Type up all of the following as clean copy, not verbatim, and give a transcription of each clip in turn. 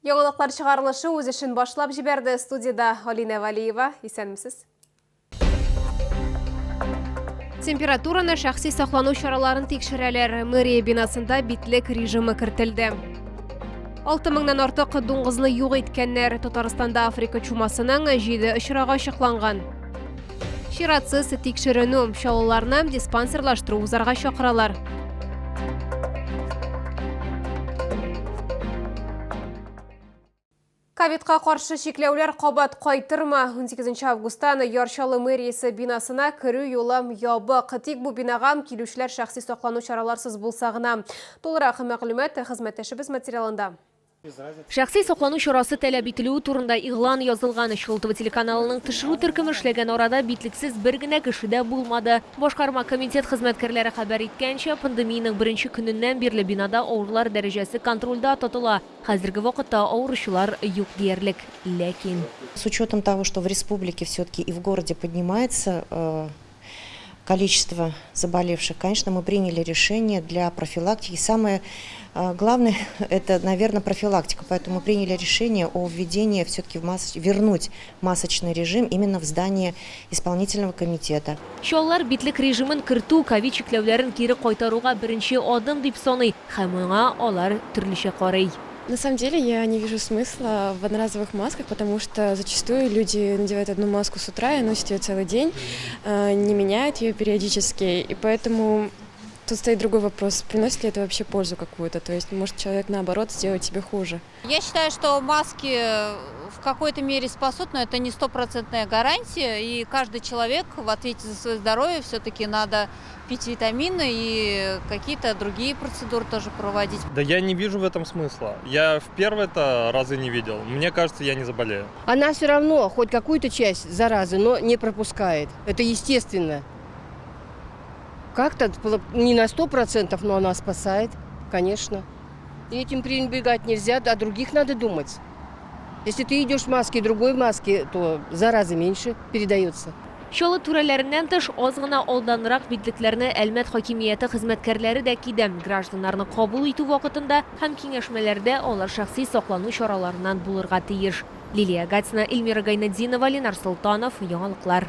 Яңалыклар чыгарылышы үз эшен башлап җибәрде. Студиядә Алинә Вәлиева. Исәнмесез. Температураны, шәхси саклану чараларын тикшерәләр. Мэрия бинасында битлек режимы кертелде. 6 меңнән артык дуңгызны юк иткәннәр. Татарстанда Африка чумасының 7 очрагы ачыкланган. Чиратсыз тикшеренү, чаллыларны диспансерлаштыру узарга чакыралар. Ковидка каршы чикләүләр кабат кайтырмы? 18 августтан Яр Чаллы мэриясе бинасына керү юлы ябык. Тик бу бинага килүчеләр шәхси саклану чараларсыз булса гына. Тулырак мәгълүмат хезмәттәшебез материалында. Шәхси саклану чарасы таләп ителүе турында игълан язылган. Чолтово телеканалының төшерү төркеме эшләгән арада битлексез бер генә кеше дә булмады. Башкарма комитет хезмәткәрләре хәбәр иткәнчә, пандемиянең беренче көненнән бирле бинада авырулар дәрәҗәсе контрольдә тотыла. Хәзерге вакытта авыручылар юк диярлек. Ләкин. С учетом того, что в республике все-таки и в городе поднимается количество заболевших, конечно, мы приняли решение для профилактики. Самое главное, это, наверное, профилактика. Поэтому мы приняли решение о введении все-таки в масоч... вернуть масочный режим именно в здании исполнительного комитета. Чаллылар битлек режимын кертү ковид чикләүләрен кире кайтаруга беренче адым дип саный һәм моңа алар төрлечә карый. На самом деле я не вижу смысла в одноразовых масках, потому что зачастую люди надевают одну маску с утра и носят ее целый день, не меняют ее периодически, и поэтому тут стоит другой вопрос, приносит ли это вообще пользу какую-то, то есть может человек наоборот сделать себе хуже. Я считаю, что маски в какой-то мере спасут, но это не стопроцентная гарантия, и каждый человек в ответе за свое здоровье все-таки надо пить витамины и какие-то другие процедуры тоже проводить. Да я не вижу в этом смысла. Я в первые-то разы не видел. Мне кажется, я не заболею. Она все равно хоть какую-то часть заразы, но не пропускает. Это естественно. Как-то не на 100%, но она спасает, конечно. И этим пренебрегать нельзя, о других надо думать. Если ты идешь в маске, другой в маске, то заразы меньше передается. Чаллы түрәләреннән тыш, аз гына алданрак битлекләрне Әлмәт хакимияте хезмәткәрләре дә киде. Гражданнарны кабул итү вакытында һәм киңәшмәләрдә алар шәхси саклану чараларыннан булырга тиеш. Лилия Гатина, Эльмира Гайнетдинова, Ленар Солтанов, Яңалыклар.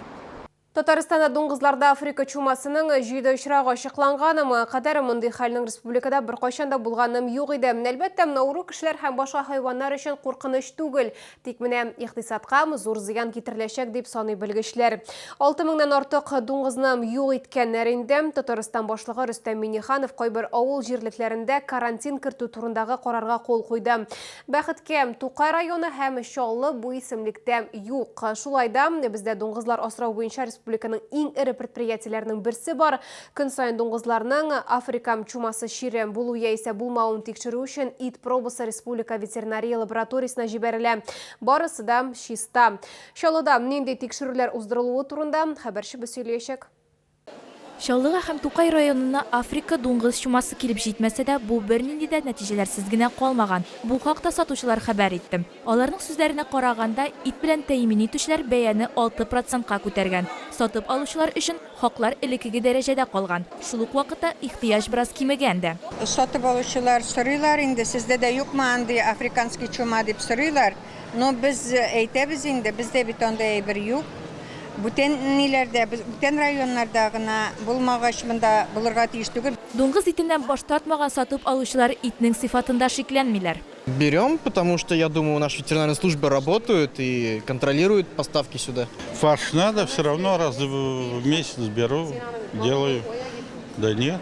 Татарстанда дуңгызларда Африка чумасының җиде очрагы ачыкланган. Моңа кадәр мондый хәлнең республикада беркайчан да булганым юк иде. Әлбәттә, авыру кешеләр һәм башка хайваннар өчен куркыныч түгел. Тик менә икътисадка зур зыян китереләчәк, дип саный белгечләр. Алты меңнән артык дуңгызны юк иткәннәр инде. Татарстан башлыгы Рөстәм Миңнеханов кайбер авыл җирлекләрендә карантин кертү турындагы карарга кул куйды. Бәхеткә, Тукай районы һәм Чаллы бу исемлектә юк. Шулай да, бездә дуңгызлар асрау буенча республиканың иң эре предприятиеләренең берсе бар. Көн саен дуңгызларның Африка чумасы чире булу яисә булмавын тикшерү өчен ит пробасы республика ветеринария лабораториясенә җибәрелә. Барысы да чиста. Чаллыда нинди тикшерүләр уздырылуы турында хәбәрчебез сөйләячәк. Чаллыга һәм Тукай районына Африка дуңгыз чумасы килеп җитмәсә дә, бу бернинди дә нәтиҗәләрсез генә калмаган. Бу хакта сатучылар хәбәр итте. Аларның сүзләренә караганда, ит белән тәэмин итүчеләр бәяне алты процентка күтәргән. Сатып алучылар өчен хаклар элеккеге дәрәҗәдә калган. Шул ук вакытта ихтыяҗ бераз кимегән дә. Сатып алучылар сорыйлар инде, сездә дә юкмы андый африканский чума дип сорыйлар. Но без әйтәбез инде, бездә бит андый әйбер юк. Бүтән ниләрдә, бүтән районнарда гына булмагач, монда булырга тиеш түгел. Дуңгыз итеннән баш тартмаган сатып алучылар итнең сыйфатында шикләнмиләр. Берем, потому что, я думаю, наши ветеринарные службы работают и контролируют поставки сюда. Фарш надо, все равно раз в месяц беру, делаю. Да нет.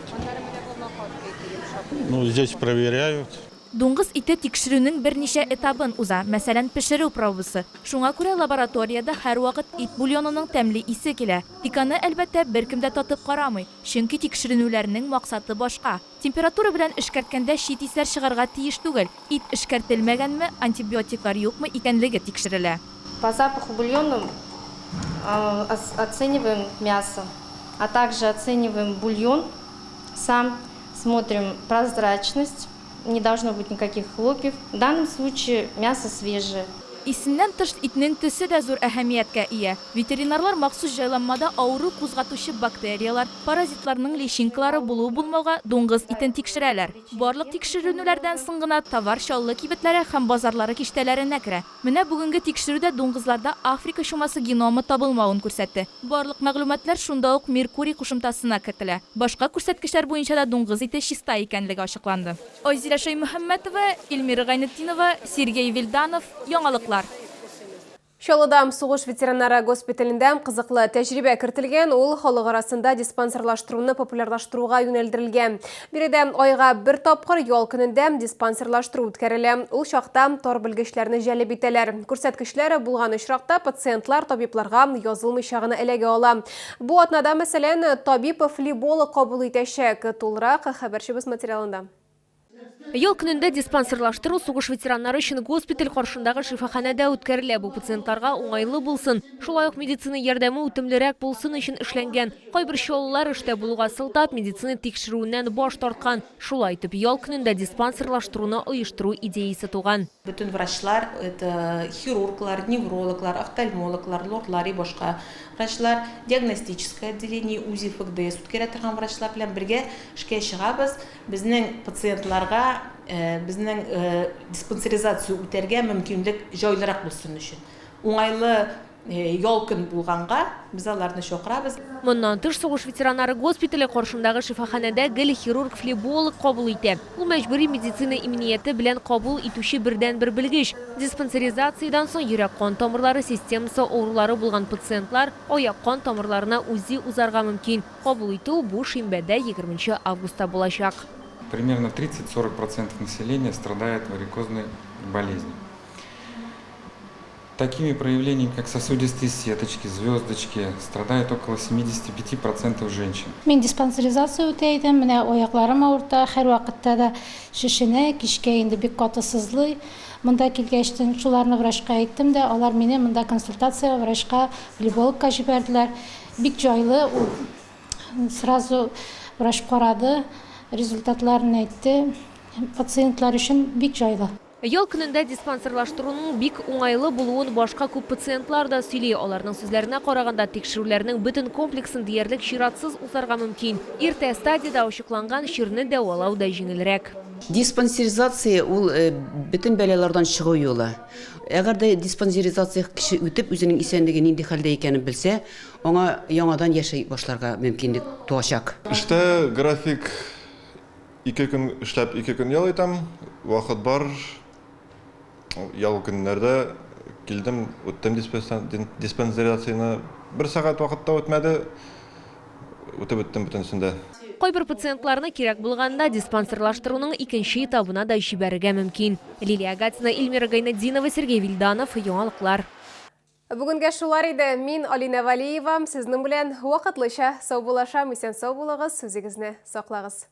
Ну, здесь проверяют. Дуңгыз ите тикшерүнең берничә этабын уза, мәсәлән, пешерү пробасы. Шуңа күрә лабораториядә һәрвакыт ит бульонының тәмле исе килә. Тик аны, әлбәттә, беркем дә татып карамый, чөнки тикшеренүләрнең максаты башка. Температура белән эшкәрткәндә чит исләр чыгарга тиеш түгел, ит эшкәртелмәгәнме, антибиотиклар юкмы икәнлеге тикшерелә. По запаху бульона оцениваем мясо, а также оцениваем бульон сам, смотрим прозрачность. Не должно быть никаких хлопьев. В данном случае мясо свежее. Исеннән тыш итнең төсе дә зур әһәмияткә ия. Ветеринарлар махсус җайланмада авыру кузгатучы бактерияләр, паразитларның личинкалары булу-булмауга дуңгыз итен тикшерәләр. Барлык тикшеренүләрдән соң гына товар Чаллы кибетләре һәм базарлары киштәләренә керә. Менә бүгенге тикшерү дә дуңгызларда Африка чумасы геномы табылмавын күрсәтте. Барлык мәгълүматлар шунда ук Меркурий кушымтасына кертелә. Башка күрсәткечләр буенча да дуңгыз ите чиста икәнлеге ачыкланды. Айзилә Шәймөхәммәтова, Эльмира Гайнетдинова, Сергей Вильданов, Яңалыклар. Чаллыда сугыш ветераннары госпиталендә кызыклы тәҗрибә кертелгән, ул халык арасында диспансерлаштыруны популярлаштыруга юнәлдерелгән. Биредә айга бер тапкыр ял көнендә диспансерлаштыру үткәрелә. Ул чакта тар белгечләрне җәлеп итәләр. Күрсәткечләр булган очракта пациентлар табибларга язылмыйча гына эләгә ала. Бу атнада, мәсәлән, табиб-флеболог кабул итәчәк. Тулырак хәбәрчебез материалында. Ял көнендә диспансерлаштыру сугыш ветераннары өчен госпиталь каршындагы шифаханәдә үткәрелә. Бу пациентларга уңайлы булсын, шулай ук медицина ярдәме үтемлерәк булсын өчен эшләнгән. Кайбер чаллылар эштә булуга сылтап, медицина тикшерүеннән баш тарткан. Шулай итеп, ял көнендә диспансерлаштыруны оештыру идеясе туган. Бөтен врачлар, это хирурглар, неврологлар, офтальмологлар, лорлар и башка врачлар, диагностическое отделение, УЗИ, ФГДС үткәрә торган врачлар белән бергә эшкә чыгабыз. Безнең пациентларга безнең диспансеризация үтәргә мөмкинлек җайлырак булсын өчен. Уңайлы ял көн булганга без аларны чакырабыз. Моннан тыш, сугыш ветераннары госпитале каршындагы шифаханәдә гел хирург-флеболог кабул итә. Ул мәҗбүри медицина иминияте белән кабул итүче бердәнбер белгеч. Диспансеризациядән соң йөрәк-кан тамырлары системасы авырулары булган пациентлар аяк-кан тамырларына УЗИ узарга мөмкин. Кабул итү бу шимбәдә, егерменче августта булачак. Примерно 30-40 процентов населения страдает варикозной болезнью. Такими проявлениями, как сосудистые сеточки, звездочки, страдает около 75 процентов женщин. Мин диспансеризация үтә идем, менә аякларым авырта, һәрвакытта да шешенә, кичкә инде бик каты сызлый. Монда килгәчтен шуларны врачка әйттем дә, алар мине монда консультациягә врачка, флебологка җибәрделәр. Бик җайлы, ул сразу врач карады, результатларын әйтте. Пациентлар өчен бик җайлы. Ял көнендә диспансерлаштыруның бик уңайлы булуын башка күп пациентлар да сөйли. Аларның сүзләренә караганда, тикшерүләрнең бөтен комплексын диярлек чиратсыз узарга мөмкин. Иртә стадиядә ачыкланган чирне дәвалау да җиңелрәк. Диспансеризация ул бөтен бәлалардан чыгу юлы. Әгәр дә диспансеризация кеше үтеп, үзенең исәнлеге нинди хәлдә икәнен белсә, аңа яңадан яши башларга мөмкинлек туачак. Эштә график, ике көн эшләп, ике көн ял итәм. Вакыт бар. Ял көннәрдә килдем, үттем диспансеризацияне. Бер сәгать вакыт та үтмәде, үтеп беттем бөтенесен дә. Кайбер пациентларны кирәк булганда диспансерлаштыруның икенче этабына да җибәрергә мөмкин. Лилия Гатина, Эльмира Гайнетдинова, Сергей Вильданов, Яңалыклар. Бүгенгә шулар иде. Мин Алинә Вәлиева, сезнең белән вакытлыча саубуллашам. Исән-сау булыгыз, үзегезне саклагыз.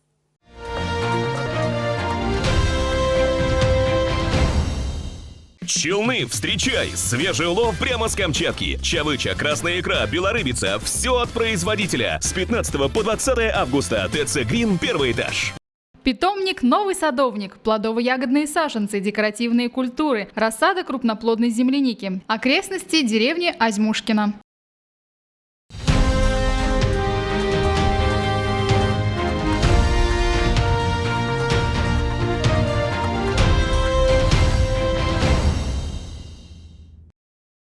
Челны, встречай! Свежий улов прямо с Камчатки. Чавыча, красная икра, белорыбица – все от производителя. С 15 по 20 августа ТЦ «Грин», первый этаж. Питомник «Новый садовник», плодово-ягодные саженцы, декоративные культуры, рассада крупноплодной земляники. Окрестности деревни Азьмушкино.